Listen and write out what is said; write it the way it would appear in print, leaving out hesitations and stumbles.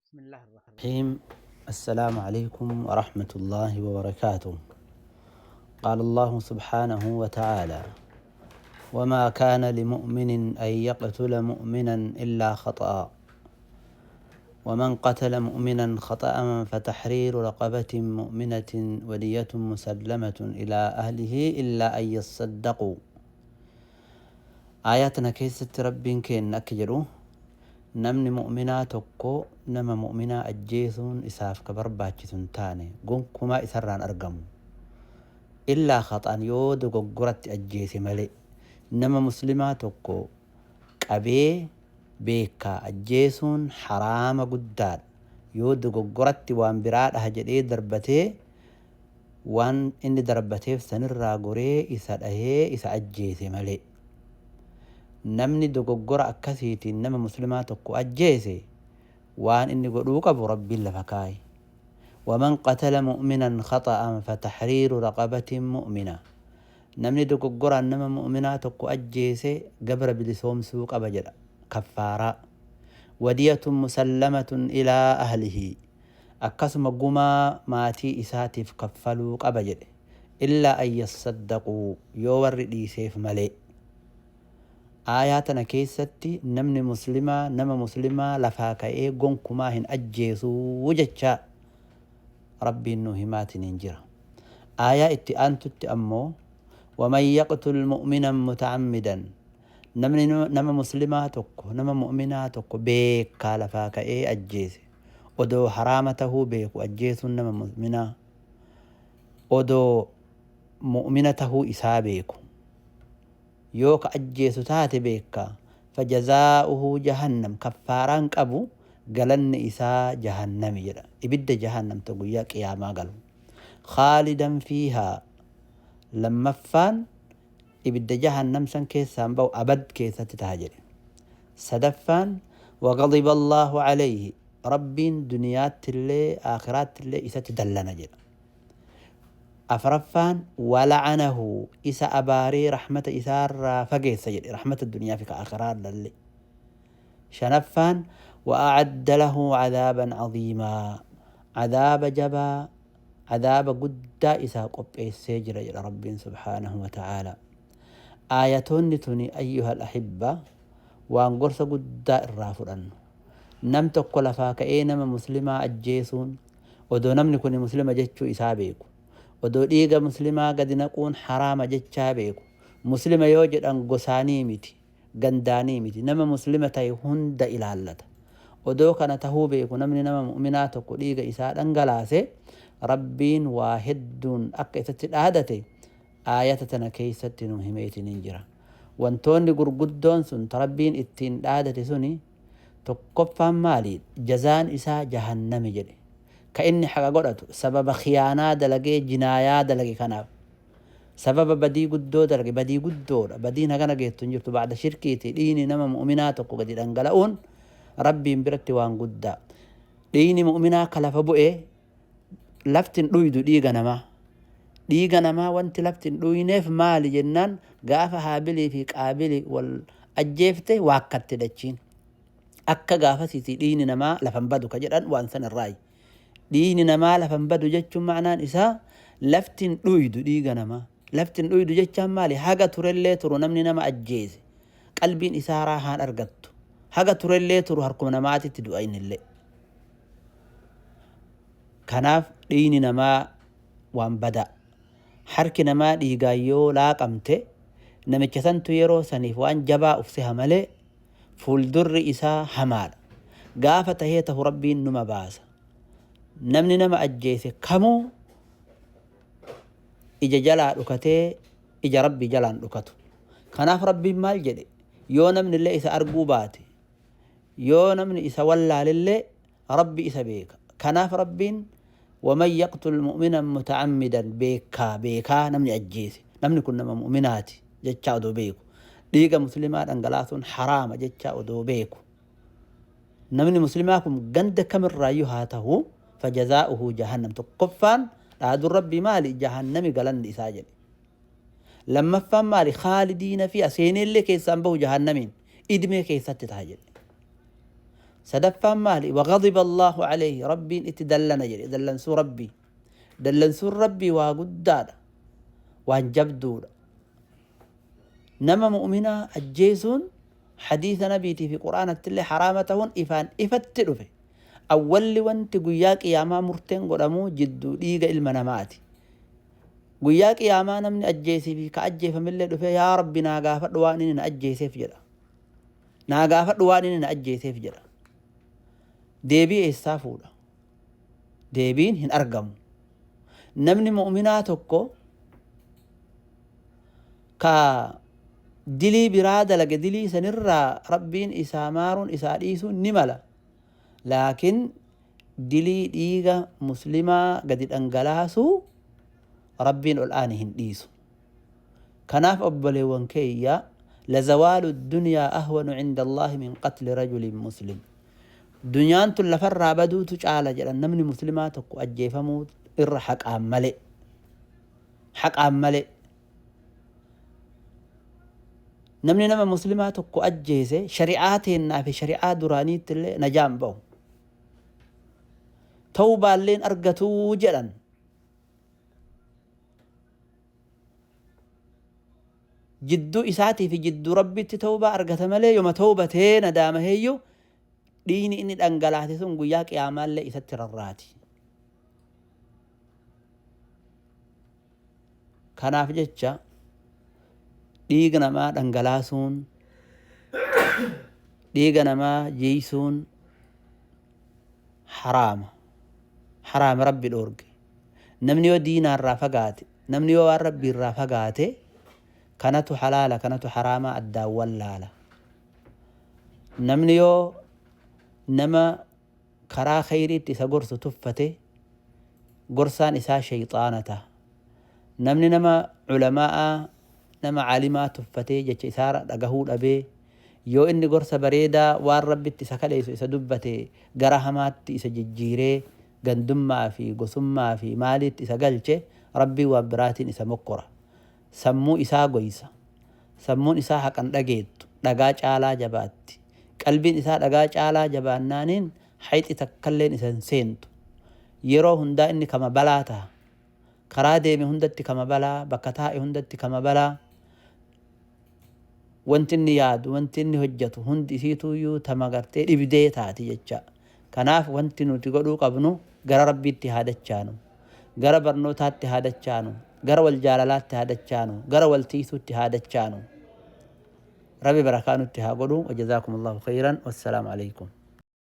بسم الله الرحمن الرحيم. السلام عليكم ورحمة الله وبركاته. قال الله سبحانه وتعالى: وما كان لمؤمن أن يقتل مؤمنا إلا خطأ، ومن قتل مؤمنا خطأ فتحرير رقبة مؤمنة ودية مسلمة إلى أهله إلا أن يصدقوا. آياتنا كيست ربين كين أكجرو namni mu'minaa tokko nama mu'minaa ajjeesuun isaaf ka barbaachisu hin taane gonkumaa isarraan argamu, illaa khaxaan, yoo dogoggoratti ajjeese malee. Nama muslimaa tokko qabee beekaa ajjeesuun haraama guddaadha. Yoo dogoggoratti waan biraa dhaha jedhee darbatee, waan inni darbateef sanirraa goree isa dhahee isa ajjeese malee. Namni dogoggora akkasiitiin nama muslimaa tokko ajjeese waan inni godhuu qabu Rabbiin lafa kaaye. ومن قتل مؤمنا خطأ فتحرير رقبة مؤمنة. Namni dogoggoraan nama mu'minaa tokko ajjeese gabra bilisoomsuu qaba jedha, kaffaaraa. ودية مسلمة إلى أهله, akkasuma gumaa maatii isaatiif kaffaluu qaba jedhe. إلا أن يصدقوا, yoo warri dhiiseef malee. Aayaa tana keessatti namni muslimaa nama muslimaa lafaa ka'ee gonkumaa hin ajjeesuu jecha Rabbiin nu himaatiin hin jira. Aayaa itti aantutti ammoo: ومن يقتل مؤمنا متعمدا, namni nama muslimaa tokko, nama mu'minaa tokko beekaa lafaa ka'ee ajjeese, odoo haraama tahuu beeku ajjeesuun nama mu'minaa, odoo mu'mina tahuu isaa beeku yoo ka ajjeesu taate beekaa, فجزاؤه جهنم, kaffaaraan qabu galanni isaa jahannami jedha, ibidda jahannam ta guyyaa qiyaamaa galu. خالدا فيها, lammaffaan ibidda jahannam san keessaan ba'u, abad keessatti taha jedhe. Sadaffaan وغضب الله عليه, Rabbiin duniyaatti illee aakhiraatti illee isatti dallana jedha. Afraffaan ولعنه, isa abaaree rahmata isaarraa fageessa jedhe, rahmata duniyaa fi ka aakhiraa lalle. Shanaffaan وأعد له عذابا عظيما, عذاب jabaa, cadaaba guddaa isaa qopheessee jira jedha Rabbiin سبحانه وتعالى. Aayatoonni tuni, أيها الأحبة, waan gorsa guddaa irraa fudhannu. Nam tokko lafaa ka'ee nama muslimaa ajjeesuun, odoo namni kun muslima jechuu isaa beeku, odoo dhiiga muslimaa gadi naquun haraama jechaa beeku, muslima yoo jedhan gosaanii miti, gandaanii miti, nama muslima ta'e hunda ilaallata, odoo kana tahuu beeku namni nama mu'minaa tokko dhiiga isaa dhangalaase, Rabbiin waa hedduun akka isatti dhaadate aayata tana keessatti nu himeetiin hin jira. Wantoonni gurguddoon sun ta Rabbiin ittiin dhaadate suni tokkoffaan maali? Jazaan isaa jahannami jedhe. Ka inni haqa godhatu sababa khiyaanaa dalagee, jinaayaa dalage kanaaf, sababa badii guddoo dalage. Badii guddoodha, badiin hagana geettu hin jirtu bacda shirkiiti. Dhiini nama mu'minaa tokko gadi dhangala'uun Rabbiin biratti waan guddaa. Dhiini mu'minaa ka lafa bu'ee lafti hin dhuydu dhiiga namaa. Dhiiga namaa wanti lafti hin dhuyneef maali jennaan, gaafa Haabilii fi Qaabili wal ajjeefte waakkatte dachiin. Akka gaafasiiti dhiini namaa lafan badu ka jedhan waan san irraayi. Dhiini namaa lafan badu jechuun ma'anaan isaa lafti hin dhuydu dhiiga namaa. Lafti hin dhuydu jechaan maali? Haga turellee turu namni nama ajjeese qalbiin isaa raahaan argattu. Haga turellee turu harkuma namaatitti du'a innillee. Kanaaf dhiini namaa waan badaa. Harki namaa dhiigaan yoo laaqamte namicha santu yeroo saniif waan jabaa ufsiha malee fuuldurri isaa hamaadha. Gaafa tahee tahu Rabbiin numa baasa. Namni nama ajjeese kamuu ija jalaa dhukatee ija Rabbii jalaan dhukatu. Kanaaf Rabbiin maal jedhe? Yoo namni illee isa arguu baate, yoo namni isa wallaalillee, Rabbi isa beeka. Kanaaf Rabbiin ومن يقتل مؤمنا متعمدا, beekaa beekaa namni ajjeese, namni kun nama mu'minaati jechaa odoo beeku, dhiiga muslimaa dhangalaasuun haraama jechaa odoo beeku, namni muslimaa kun ganda kamirraayyuu haa ta'u, فجزاؤه جهنم. Tokkoffaan dhaaduun Rabbii maali? Jahannami galanni isaa jedhe. Lammaffaan maali? خالدين فيها, seeneellee keessaan bahu, jahannamiin idmee keessatti ta'a jedhe. Sadaffaan maali? Waqadiba Allaahu alayhi, Rabbiin itti dallana jedhe. Dallansuu Rabbii, dallansuun Rabbii waa guddaadha, waan jabduudha. Nama mu'minaa ajjeesuun hadiisa nabiitii fi quraanatti illee haraama ta'uun ifaan ifatti dhufe. Awwalli wanti guyyaa qiyaamaa murteen godhamuu jidduu dhiiga ilma namaati. Guyyaa qiyaamaa namni ajjeesii fi ka ajjeefamillee dhufe, "Yaa Rabbi, naa gaafadhu waan inni na ajjeeseef," jedha. "Naa gaafadhu waan inni na ajjeeseef," jedha. Deebii eessaa fuudha? Deebiin hin argamu. Namni mu'minaa tokko ka dilii biraa dalage, dilii sanirraa Rabbiin isaa maaruun, isaa dhiisuun ni mala. Laakiin dilii dhiiga muslimaa gadi dhangalaasuu Rabbiin ol aane hin dhiisu. Kanaaf obboleewwan keeyya, لزوال الدنيا أهون عند الله من قتل رجل مسلم. Dunyaan tun lafarraa baduutu caala jedhan namni muslimaa tokko ajjeefamuu irra, haqaan malee, haqaan malee. Namni nama muslimaa tokko ajjeese shari'aa teennaa fi shari'aa duraaniitti illee najaan ba'u, tawbaalleen argatuu jedhan. Jidduu isaatii fi jidduu Rabbitti tawbaa argata malee, yoma tawbatee nadaama heeyyu, dhiigni inni dhangalaase sun guyyaa qiyaamaallee isatti rarraati. Kanaaf jecha dhiiga namaa dhangalaasuun, dhiiga namaa jiisuun haraama. Haraama, Rabbi dhoorge. Namni yoo diinaarraa fagaate, namni yoo waan Rabbiirraa fagaate, kanatu halaala, kanatu haraamaa addaan wallaala. Namni yoo nama karaa khayriitti isa gorsu tuffate, gorsaan isaa shayxaana ta'a. Namni nama culamaa'aa, nama caalimaa tuffatee, jecha isaa dhagahuu dhabee, yoo inni gorsa bareedaa waan Rabbitti isa kaleessu isa dubbate, gara hamaatti isa jijjiiree gandummaa fi gosummaa fi maaliitti isa galche, Rabbii waan biraatiin isa mokkora. Sammuu isaa goysa. Sammuun isaa haqan dhageettu, dhagaa caalaa jabaatti. Qalbiin isaa dhagaa caalaa jabaannaaniin hayxi takkalleen isa hin seentu. Yeroo hundaa inni kama balaa ta'a. Karaa deeme hundatti kama balaa, bakka taa'e hundatti kama balaa. Wanti inni yaadu, wanti inni hojjetu hundi isiituyyuu tama gartee dhibdee taati jecha. Kanaaf wanti nuti godhuu qabnu, gara Rabbiitti haa dachaanu, gara barnootaatti haa dachaanu, gara wal jaalalaatti haa dachaanu, gara wal tiisuutti haa dachaanu. Rabbi barakaa nutti haa godhu. وجزاكم الله خيرا والسلام عليكم.